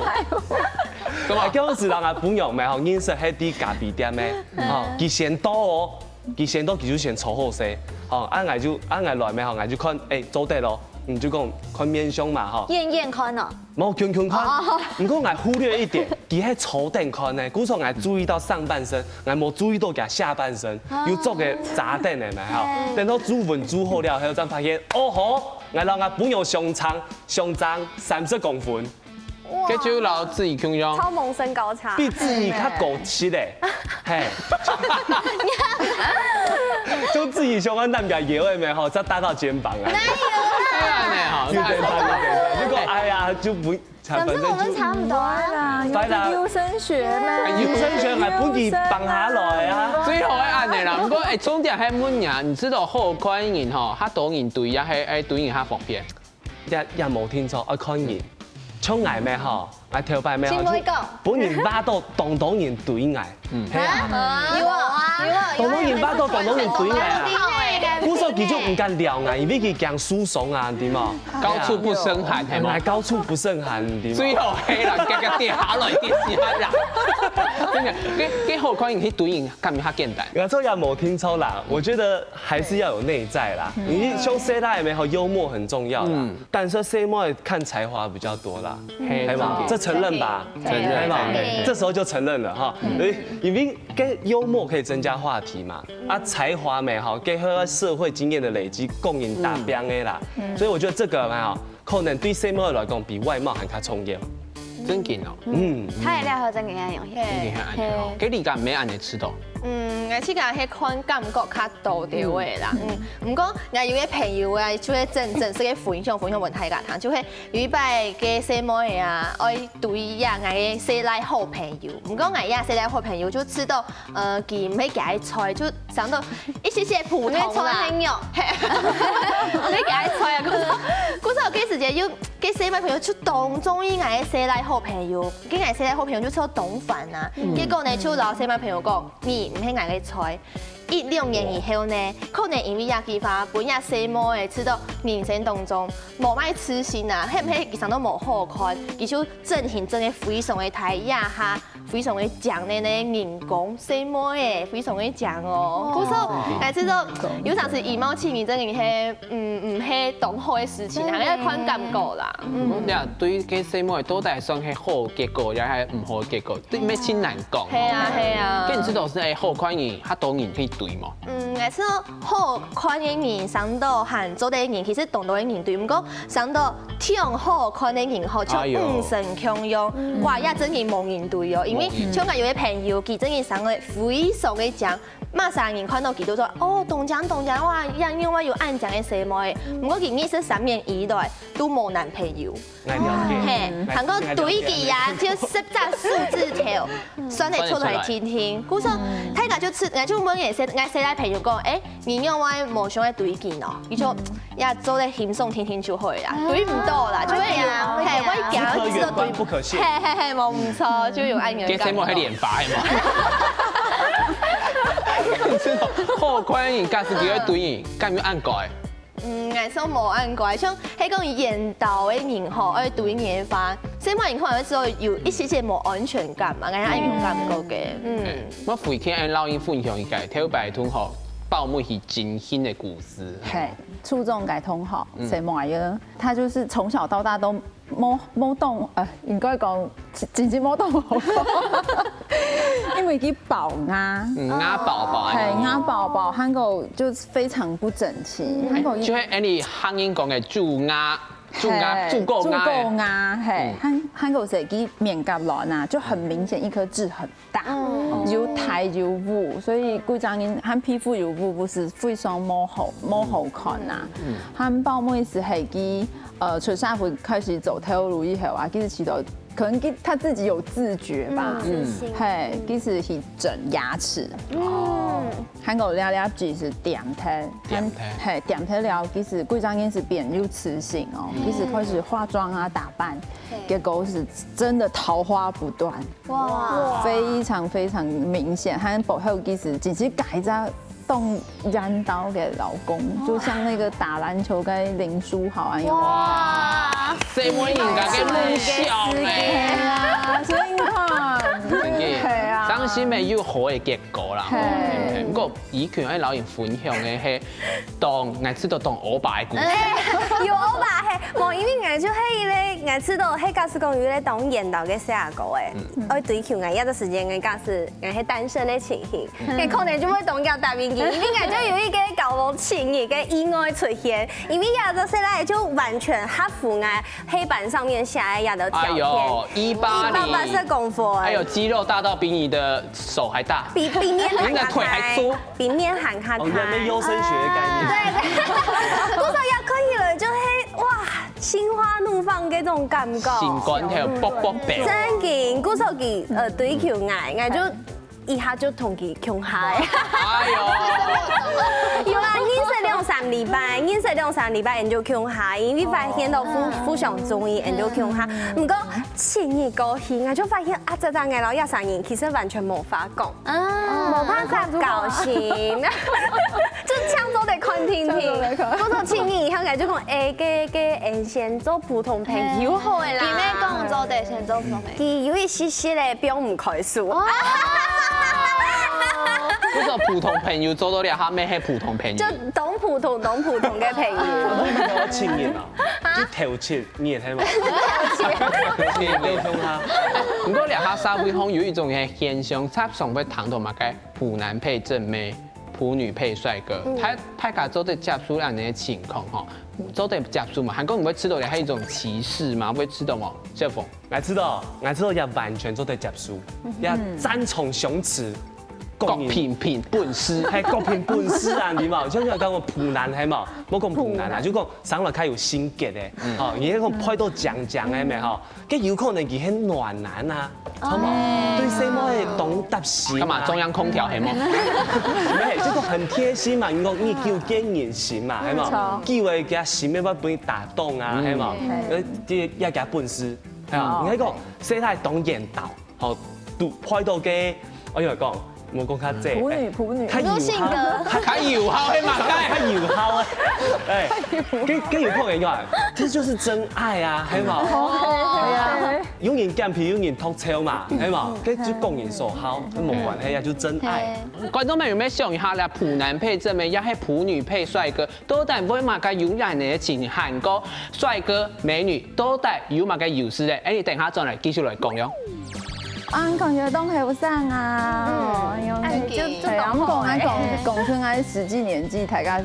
什麼？啊，該時𠊎个朋友咩吼，認識係在咖啡店咩，吼，佢先到哦，佢先到，佢就先坐好勢，吼，啊𠊎就啊𠊎來咩吼，𠊎就看，哎，做得咯，你就講看面相嘛吼。驗驗看哦。 無，共共看。毋過𠊎忽略一點，佢係坐等看呢，故所𠊎注意到上半身，𠊎無注意到佢下半身，有著个扎等个嘛吼。等到注文注好了後，正發現，哦吼，𠊎摎𠊎朋友相差相差三十公分。該就摎自家共樣。超萌身高差。比自家較高七个，嘿。自己喜歡男仔腰个咩吼，再搭到肩膀啊。哪有啦？對啊，呢，好，有點像，有點像。如果哎呀，就不，反正就，怎么我们差不多啊？啦，反正有升学嘛，有升学嘛，不给绑下来啊。最好个恁呢啦。不過，哎，重點還問你啊，你知道好看个人吼，較多人對啊，還，哎，對人較方便。也，也無聽錯，愛看人。像𠊎咩吼，𠊎頭擺咩吼，真會講。就分人話到當多人對𠊎。嗯。係啊。啊，有啊，有啊，有啊。當多人話到當多人對𠊎啊。有啊，有啊。故所佢就毋敢撩𠊎，因為佢驚受傷啊，對無？高處不勝寒，係無？哎，高處不勝寒，對無？最好係啦，遽遽跌下來，跌死下啦。真个，該，該好看人去對人，感覺較簡單。我這也無聽錯啦，我覺得還是要有內在啦。你像細倈妹吼，幽默很重要啦。嗯。但是細妹看才華比較多啦，嘿，係嘛？真的。這承認吧？承認。係嘛？承認。這時候就承認了哈。嗯。因為，因為跟幽默可以增加話題嘛。啊，才華咩吼，結合社會經驗的累積，共贏打拼的啦。嗯。所以我覺得這個嘛吼，可能對細妹來講比外貌還較重要。真緊哦。嗯。他也料好真緊要用。真緊還恁樣哦。嘿。該你敢毋係恁樣試著？嗯，𠊎自家係看感覺較多點个啦。嗯。毋過，𠊎有个朋友啊，就會真，真實个分享，分享分大家聽，就係有一擺个細妹啊，愛對呀，𠊎个細倈好朋友。毋過𠊎呀，細倈好朋友就試著，呃，佢毋係幾愛菜，就生到一些些普通啦。毋係菜，係肉。嘿，毋係幾愛菜啊，故所，故所該時節又，該細妹朋友就當中意𠊎个細倈好朋友，該𠊎細倈好朋友就試著當煩啊。嗯。結果呢，就摎細妹朋友講，你毋係𠊎个菜。 一兩年以後呢，可能因為這句話，分這細妹仔試著人生當中無麼个自信啊，係毋係佢生到無好看，佢就真心真个非常个大意啊，非常个講呢，人講細妹仔非常个講哦。哦。故所，𠊎試著有當時以貌取人真个係，嗯，毋係當好个事情，還愛看感覺啦。嗯。講這對該細妹到底算係好結果，也係毋好結果？ 對，乜盡難講。係啊，係啊。該你試著係，哎，好看人，較多人去對無？嗯，𠊎試著好看个人，生到還做得人，其實當多个人對，毋過生到忒好看个人吼，像哎喲。女生共樣，嗯。哇，也真个無人對哦。因為無人。像𠊎有个朋友，佢真个生得非常个靚，麼儕人看著佢都說，哦，當靚當靚，哇，樣樣會有恁靚个細妹。嗯。毋過佢二十三年以來都無男朋友。 𠊎了解。嘿，𠊎，還過對佢啊，𠊎了解。就十隻手指頭，算得出來定定。故所，嗯。大家就試，𠊎就問𠊎細，𠊎細倈朋友講，哎，你仰會無想愛對佢哦？佢就，嗯。也做得輕鬆定定就好啦，啊。對毋著啦，就會有，會驚，嘿，會驚，會驚，只可遠觀不可褻玩。嘿，嘿，嘿，無毋著，就有恁樣个感覺。該細妹係連發个嘛？好看个人，假使佢愛對你，敢有恁怪？ 嗯，𠊎想無恁怪，像係講緣投个人吼，愛對你个話，細妹人可能會試著有一息息無安全感嘛，𠊎恁樣有感覺个，嗯。嗯。𠊎回去愛摎你分享一個頭擺同學報名去徵婚个故事。嘿，初中个同學，嗯。細妹仔，她就是從小到大都無，無當，呃，應該講，真，真正無當好。因為佢暴牙。嗯，牙寶寶。嘿，牙寶寶，還有就非常不整齊，還有就係恁樣客人講个蛀牙，蛀牙，嘿，蛀過牙个。蛀過牙，嘿，嗯。還，還有係佢面頰卵啊，就很明顯一顆痣很大，嗯。又大又烏，所以規張人還皮膚又烏，不是非常無好，無好看啊。嗯。還包尾係佢，呃，出社會開始做頭路以後啊，其實試著可能佢，他自己有自覺吧。嗯，自信。嘿，其實去整牙齒。哦。嗯。還有這這就是點頭，點頭。嘿，點頭了，其實規張人係變有自信哦，嗯。其實開始化妝啊、打扮，對。結果是真的桃花不斷。 哇。非常非常明顯，他背後其實只是改一隻當緣投个老公，哇。就像那個打籃球个林書豪恁樣。哇。細妹人家个夢想呢。係啊，所以你看，真个，係啊。傷心个有好个結果啦。嘿。毋過以前愛摎人分享个係 當，𠊎試著當歐巴个故事。有歐巴嘿，無，因為𠊎就係一個，𠊎試著係假使講有一個當緣投个細阿哥誒，嗯。愛追求𠊎，這段時間𠊎假使𠊎係單身个情形，嗯。該可能就會當遽答應佢，因為𠊎就有一個交往七年个意外出現，因為這隻細倈就完全合乎𠊎 黑板上面寫个這兜條件。哎喲，一八零。一百八十公分。哎喲，肌肉大到比你的手還大，比比面還較大，應該腿還粗，比面還較大。哦，原來優生學的概念。對對，多少要可以了，就係哇，心花怒放該種感覺。心肝頭噗噗跳。真緊，故所佢呃追求𠊎，𠊎就一下就同佢共下。哎呦，有啊，認識兩三禮拜，認識兩三禮拜，𠊎就共下，因為發現到互互相中意，𠊎就共下。毋過七日過去，𠊎就發現啊，這單𠊎摎這三人其實完全無話講。 啊，無辦法交心，就像做得看定定。做做七年以後，就講，哎，該該，哎，先做普通朋友好个啦。你妹講做得先做普通朋友。佢有一息息个放毋開手。哦，不是普通朋友做到了，他妹係普通朋友。就當普通當普通个朋友。我們要七年啊，就頭七。 你也太忙。你也不用他。不過這下社會上有一種个現象，常常會聽到麼个普男配正妹、普女配帥哥，大大家做得接受恁樣个情況吼，做得接受嘛？還講你會知道這係一種歧視嗎？會知道嗎？小鳳，𠊎知道，𠊎知道也完全做得接受，也贊同相持。 各憑憑本事。係，各憑本事啊，你嘛，像像講普男係嘛，莫講普男啊，就講生來較有性格个，吼，你係講配到靚靚个咩吼，該有可能佢係暖男啊，好無？對細妹當貼心啊。幹嘛？中央空調係無？沒，就講很貼心嘛，你講你久見人心嘛，係無？久个佢心个會分你打動啊，係無？呃，這也加本事，係啊，你看講細妹當緣投。 好，都配到个，哎呀講，莫講較濟，普女普女，較有效，較有效係嘛？較有效啊！哎，跟跟有朋友啊，這就是真愛啊，係嘛？哎呀，有人減肥，有人托超嘛，係嘛？這就各人所好，無關係啊，就真愛。觀眾朋友們想一下啦，普男配正妹，也係普女配帥哥， 到底會麼个有恁樣个情形？韓國帥哥美女到底有麼个優勢咧？哎，你等下轉來繼續來講喲。啊，感覺當後生啊，哎呦，哎，就對啊，毋過𠊎講講出𠊎實際年紀，大概係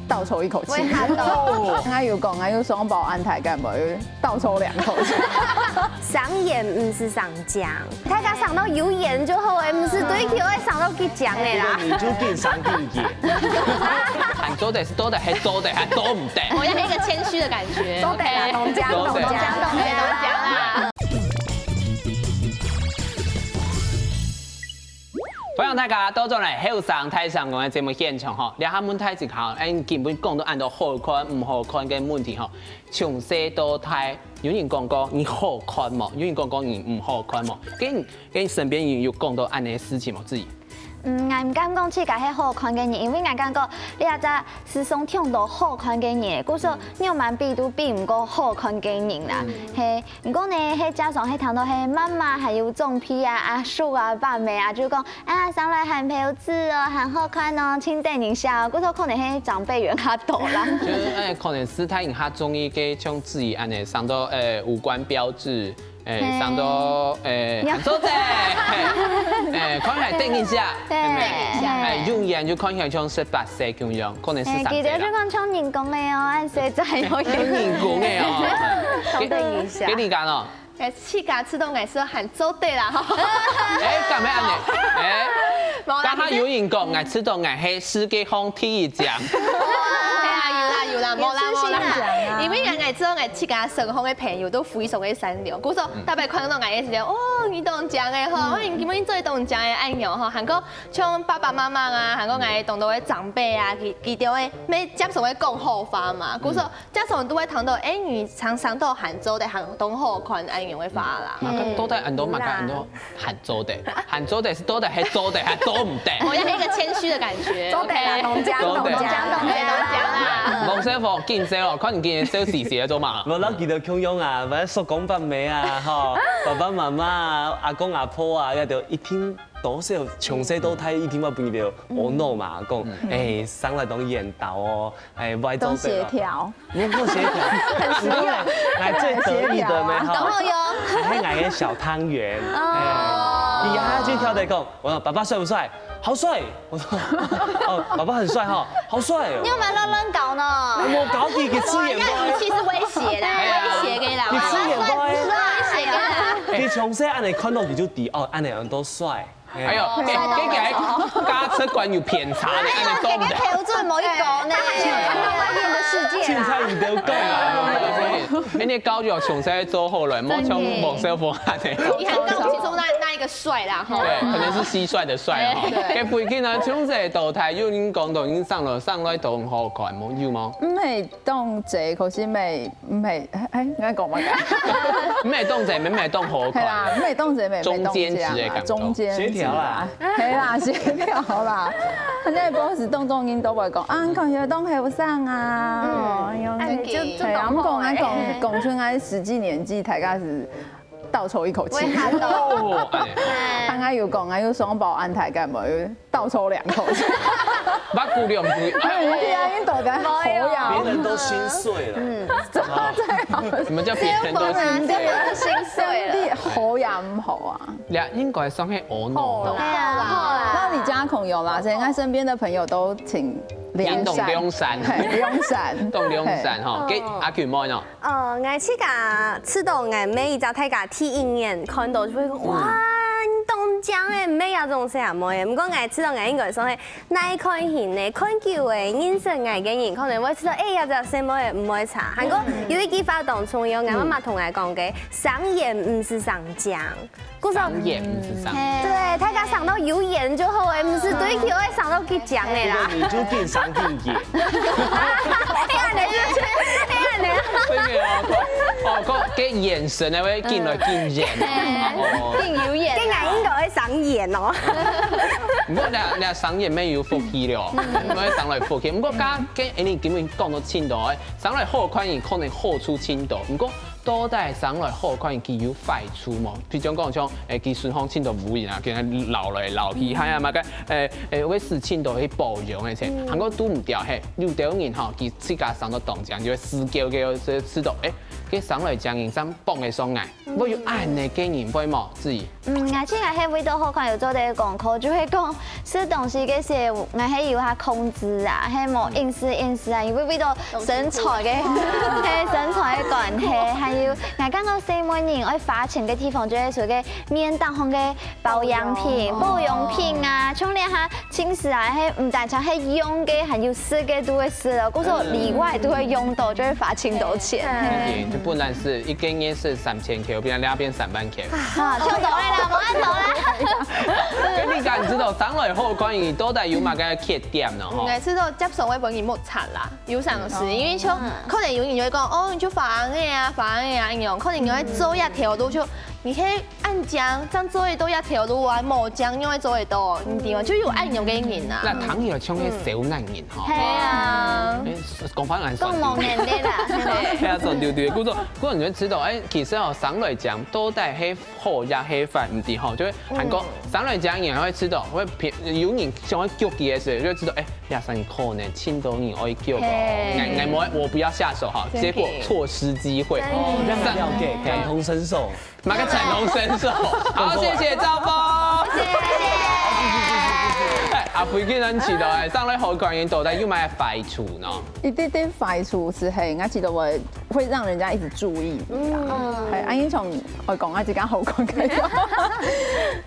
倒抽一口氣。𠊎有講，𠊎有雙胞，恁大概無，有倒抽兩口氣。生顏毋使生靚。 大家生到有顏就好欸，毋使追求愛生到幾靚个啦。你就緊生緊顏。還做得係做得，還做得，還做毋得。我要一個謙虛的感覺。做得啦，OK。當靚，當靚，當靚，當靚啦。歡迎大家倒轉來後生大聲公个節目現場吼，這下問題一下，哎，你根本講到恁多好看、毋好看个問題吼，從細到大，有人講過你好看無？有人講過你毋好看無？跟 跟身邊人有講到恁樣个事情無？志怡。嗯，𠊎毋敢講自家係好看个人，因為𠊎感覺這隻世上忒多好看个人，故所仰般比都比毋過好看个人啦。係，毋過呢，係加上係聽到係媽媽還有長輩啊、阿叔啊、伯姆啊，就講啊，生來還標緻哦，還好看哦，盡得人惜哦，故所可能係長輩緣較多啦。就係，哎，可能係大人較中意个像志怡恁樣，生到，哎，五官標緻， 哎，生到，哎，還做得，哎，看起來得人惜，對，係無？哎，永遠就看起來像十八歲共樣，可能係三歲啦。哎，記得就講像人講个哦，恁實在哦。像人講个哦。當得人惜。給你講哦。哎，自家知道𠊎係還做得啦，吼。哎，敢會恁樣？哎，無啦，剛剛有人講，𠊎知道𠊎係世界上第一靚。哎呀，有啦有啦，無啦無啦。因為𠊎𠊎知道𠊎自家身邊个朋友都非常个善良，故所 大家看到𠊎个時節，哦，你當靚个吼，哦，你今晡日做得當靚个恁樣吼，還過像爸爸媽媽啊，還過𠊎當多个長輩啊，佢佢兜个，乜接受个講好話嘛，故所接受都會聽到，哎，你常常都還做得還當好看恁樣个話啦。嘛，到底恁多嘛，恁多還做得，還做得係到底係做得還做毋得？我要一個謙虛的感覺。做得啦，OK。當靚，做得。當靚，當靚，當靚啦。黃小鳳，緊笑哦，看你今日笑嘻嘻个做麼？無啦，佢兜共樣啊， 叔公伯姆啊，吼，爸爸媽媽啊，阿公阿婆啊，這兜一定多少從細到大一定會分佢兜阿腦嘛，講，哎，生來當緣投哦，哎，毋愛做得哦。當協調。毋好協調，很實用。𠊎最得意个咩，吼，然後喲，還係𠊎个小湯圓，哦，哎，佢下就跳來講，我講爸爸帥不帥？ 好帥！我說，哦，爸爸很帥哈，好帥哦。你有沒有亂亂搞呢？我沒有搞你，你吃眼光。語氣是威脅啦，威脅个啦。你吃眼光欸。威脅个啦。你從細恁樣看到你就知，哦，恁樣人都帥。哎呦，哎，這个價值觀有偏差呢，恁樣講个。標準無一个呢。現在你都夠了。哎，你高就從細做好了，莫像黃少峰恁樣。你還搞不清楚哪哪一个帥啦哈。對，可能是蟋蟀的蟀哈。對。該附近呢，從細到大，有人講到你上來上來都很好看，有無？毋係當濟，可是毋係毋係，哎，應該講麼个？毋係當濟，毋係當好看。係啦，毋係當濟，毋係中間值的感覺。中間值啦。協調啦。 係啦，協調啦。反正boss當中人都會講，啊，你看起來當後生啊，嗯，哎呦，哎，就就係啊，毋過講，講講出來實際年紀，大概是倒抽一口氣。哦，哎。他還有講，還有雙保安台幹嘛，有倒抽兩口氣。八股兩股，哎，你看，你到底好呀？別人都心碎了。嗯，怎麼這樣？什麼叫別人都心碎？心碎了。你好呀，毋好啊？ 這應該算係我弄的。好啦，好啦。那李家孔有啦，所以應該身邊的朋友都挺良善。挺懂良善。嘿，良善。懂良善吼，嘿。該阿群妹呢？呃，𠊎自家知道𠊎妹一隻大家第一眼看到就會講，哇，你當靚欸，妹啊，這種細阿妹欸。毋過𠊎知道𠊎應該算係耐看型呢，看久欸，認識𠊎个人可能會知道，哎呀，這細妹毋會差。還過有一句話當重要，𠊎媽媽同𠊎講个，生眼毋係生靚。 故所，生眼毋係生靚。對，大家生到有眼就好欸，毋係追求愛生到幾靚个啦。你就緊生緊眼。哎呀，你，哎呀，你。真的哦，哦，講，該眼神呢，會緊來緊遠。哦，緊有眼。該𠊎應該愛生眼哦。毋過你，你生眼乜有福氣了，因為生來福氣。毋過，剛剛跟Annie根本講到盡多，生來好看，可能好處盡多。毋過， 到底生來好看，佢有壞處無？譬如講，像，誒，佢身上盡多烏蠅啊，佢老來老去，還有麼个，誒，誒，會使盡多去保養个錢，還過堵毋著係，有兜人吼，佢自家生到當靚，就會死翹翹，就知道，誒，佢生來靚人生放个上來，會有恁樣个人會無？至於。 嗯，𠊎自家係為著好看有做得功課，就係講食東西个時，𠊎係有下控制啊，係無硬食硬食啊，因為為著身材个，係身材个關係，還有𠊎感覺細妹人愛花錢个地方，就係屬於面蛋項个保養品、保養品啊，像這下 其實啊，係毋單淨係用个，還有食个都會食了，故所裡外都會用到，就會花盡多錢。嗯，就不然係一個月係三千塊，變兩變三萬塊。啊，差不多啦，無恁多啦。跟你講，你知道生來好看，佢到底有麼个缺點呢？吼，嗯，𠊎知道接受會分人目殘啦，有常時，因為像可能有人就會講，哦，你就發紅个啊，發紅个啊，恁樣，可能你會做一條路就，你可以 恁靚，正做得到這條路啊，無靚仰會做得到，你知無？就有恁樣个人啊。該聽起來像該小男人吼。係啊。誒，講法還算對。講無能力啦。係啊，算對對。故所，故所你就知道，誒，其實哦，生來靚到底係好也係壞，毋知吼，就係還過生來靚人會知道，會偏，有人想愛激佢个時候，就會知道，誒，這生可能盡多人愛激哦，係。𠊎，𠊎無，我不要下手哈，結果錯失機會。真的。哦，讓他了解，感同身受。 麼个感同身受。好，謝謝兆峰。謝謝。哎，阿肥，既然提到，哎，生來好看人到底有麼个壞處呢？一點點壞處係，嘿，𠊎覺得會，會讓人家一直注意你啦。嗯。嘿，啊，因為像我講啊，這個好看个，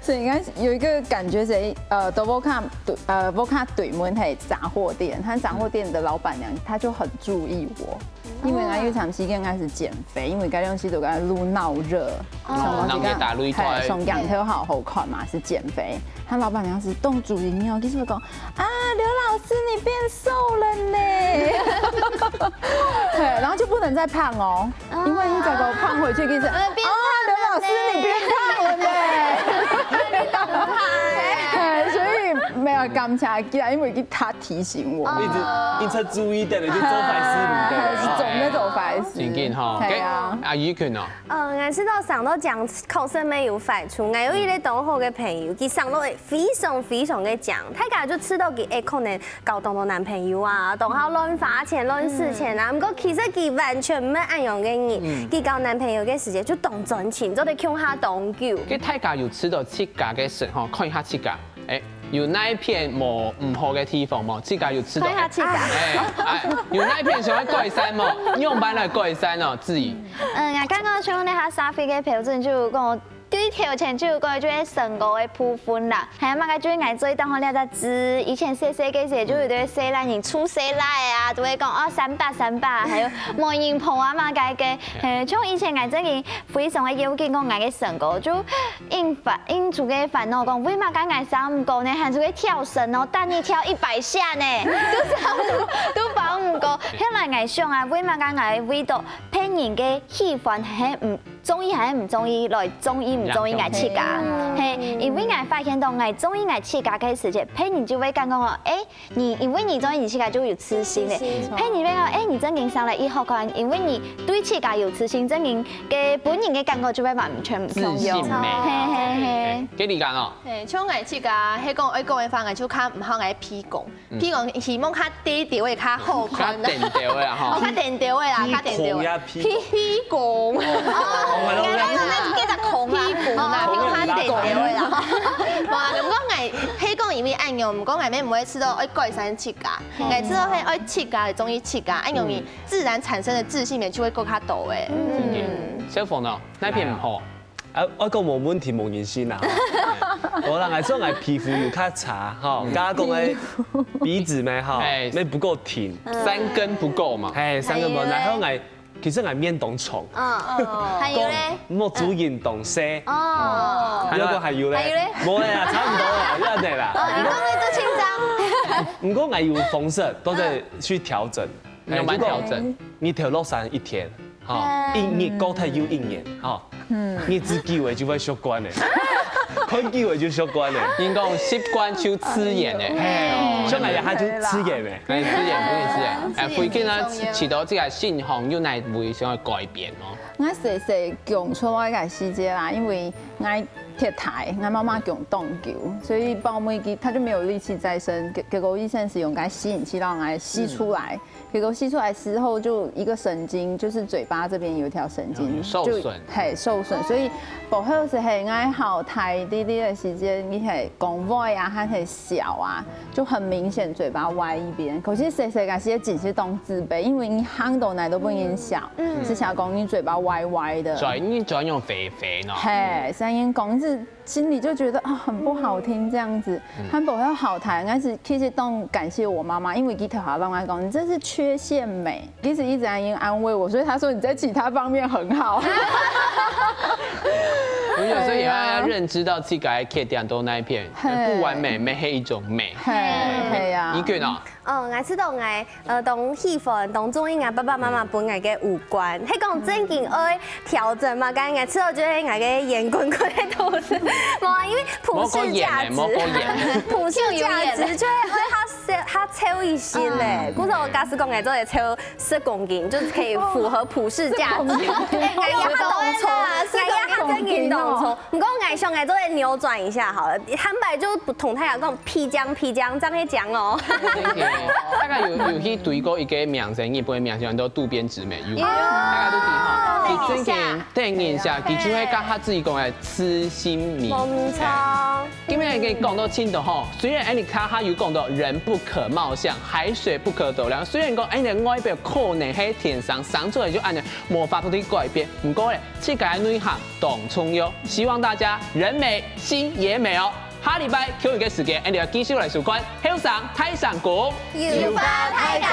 所以應該有一個感覺是，呃，到屋下對，呃，屋下對門係雜貨店，他雜貨店的老闆娘，她就很注意我。 因為𠊎有一段時間𠊎係減肥，因為該段時間𠊎愈鬧熱，哦。想講這個，鬧熱打擂台。嘿，上鏡頭好好看嘛，係減肥。他老闆娘係當注意你哦，佢就會講，啊，劉老師你變瘦了呢。對，然後就不能再胖哦，因為你再給我胖回去，就是，呃，變胖了呢。啊，劉老師你變胖了呢。你懂胖欸。嘿，所以沒有感謝佢啊，因為佢 他提醒我。一直，一直注意等，就做壞事，對不對？啊，係做，做壞事。正經吼，係啊。該阿姨佢呢？呃，𠊎係到生到靚確實乜有壞處。𠊎有一個當好个朋友，佢生到非常非常个靚，大家就知道佢，誒，可能交當多男朋友啊，當好亂花錢、亂使錢啊。毋過其實佢完全毋係恁樣个人，佢交男朋友个時節就當專情，做得共下當久。該大家有知道自家个身吼，看一下自家。 誒，有哪一片無，毋好个地方無？自家有知道。看一下自家。誒，誒，有哪一片想要改善無？仰般來改善哦，志怡。嗯，𠊎剛剛像該下社會个標準，就講，最頭前就有講就係身高个部分啦，還有麼个就係𠊎最當好這隻字，以前細細个時就有對細倈人出細倈啊，就會講哦三八三八，還有媒人婆啊麼个个，嘿，像以前𠊎真經非常个要緊講𠊎个身高，就應煩應出个煩惱講為麼个𠊎生毋高呢，還出个跳繩哦，但你跳一百下呢，都生都都生毋高。後來𠊎想啊，為麼个𠊎為到別人个喜歡還毋 中意還係毋中意，來中意毋中意𠊎自家。嘿，因為𠊎發現到𠊎中意𠊎自家个時節，別人就會感覺講，誒，你因為你中意你自家就有自信咧。別人會講，誒，你真經生來異好看，因為你對自家有自信，真經个分人个感覺就會完全毋同樣。自信美。嘿嘿嘿。該你講哦？嘿，像𠊎自家，係講愛講个話，𠊎就較毋好𠊎鼻公。 鼻公希望較低調个較好看啊。較低調个啊吼。哦，較低調个啦，較低調个。鼻孔呀，鼻孔。鼻，鼻公。哦，原來係該隻孔啦。鼻公啦，鼻公較低調个啦。哇，毋過𠊎係講因為恁樣，毋過𠊎乜毋會試著愛改善自家，𠊎試著係愛自家中意自家，恁樣你自然產生个自信美就會過較多誒。嗯。小鳳呢，哪片毋好？ 啊，我講無問題，無人信啊。無啦，𠊎做𠊎皮膚有較差吼，剛剛講个鼻子咩吼，哎，乜不夠挺，三根不夠嘛。哎，三根不夠，還有咧？然後𠊎其實𠊎面當長，嗯，還有咧？莫注意東西。哦，還有個還有咧？還有咧？無咧啊，差不多啦，這樣的啦。哦，你講个都清楚。毋過𠊎有方式，都在去調整。 你有蠻調整。你頭落山一天，吼，一日過忒又一年，吼，日子久了就會習慣了，看久了就習慣了。人講習慣就自然誒。嘿，像𠊎這下就自然了。哎，自然，不是自然。哎，最近呢，試著這個心情有哪位想要改變哦？𠊎細細降出來个時節啦，因為𠊎忒大，𠊎媽媽降當久，所以包尾佢他就沒有力氣再生，結，結果醫生是用該吸引器讓𠊎吸出來。 結果吸出來時候就一個神經，就是嘴巴這邊有一條神經，哦，有受損。就，嘿，受損，所以不好是很愛好大滴滴的時間，你係講話啊，還係笑啊，就很明顯嘴巴歪一邊。可是細細个時節真係當自卑，因為你行到哪都不能笑，嗯，是想講你嘴巴歪歪的。所以你專用肥肥呢？嘿，聲音講是 心裡就覺得啊，很不好聽這樣子。嗯。還無好好聽，但是其實當感謝我媽媽，因為佢頭下攏愛講，你這是缺陷美。其實一直在安慰我，所以她說你在其他方面很好。我有時候也要認知到自己的缺點都那一片，嘿。不完美，美是一種美。嘿，嘿呀。你覺得呢？ 哦，𠊎知道𠊎，呃，當喜歡、當中意𠊎爸爸媽媽分𠊎个五官，係講真經愛調整嘛，該𠊎知道就係𠊎个圓滾滾个肚子，無啊，因為普世價值，莫過圓欸，莫過圓。普世價值就係愛較瘦、較瘦一些咧。嗯。故所假使講𠊎做得瘦十公斤，就是可以符合普世價值。十公斤。哎，𠊎也當重，哎呀，十公斤哦。𠊎也真經當重。 毋過𠊎想𠊎做得扭轉一下好了，坦白就同大家講，皮匠皮匠，這樣會講哦。大家有有去追過一個明星，日本个明星，叫渡邊直美，有，大家都知哈。哦，佢真經，等一下，佢就會佮佢自己講个自信美。無錯。今日佢講到盡多吼，雖然𠊎等頭下有講到人不可貌相，海水不可斗量，雖然講𠊎等个外表可能係天生生出來就恁樣，無法度去改變，毋過咧， 自家个內涵當重要，希望大家人美心也美哦。下禮拜共一個時間，𠊎等繼續來收看後生大聲公。有話大家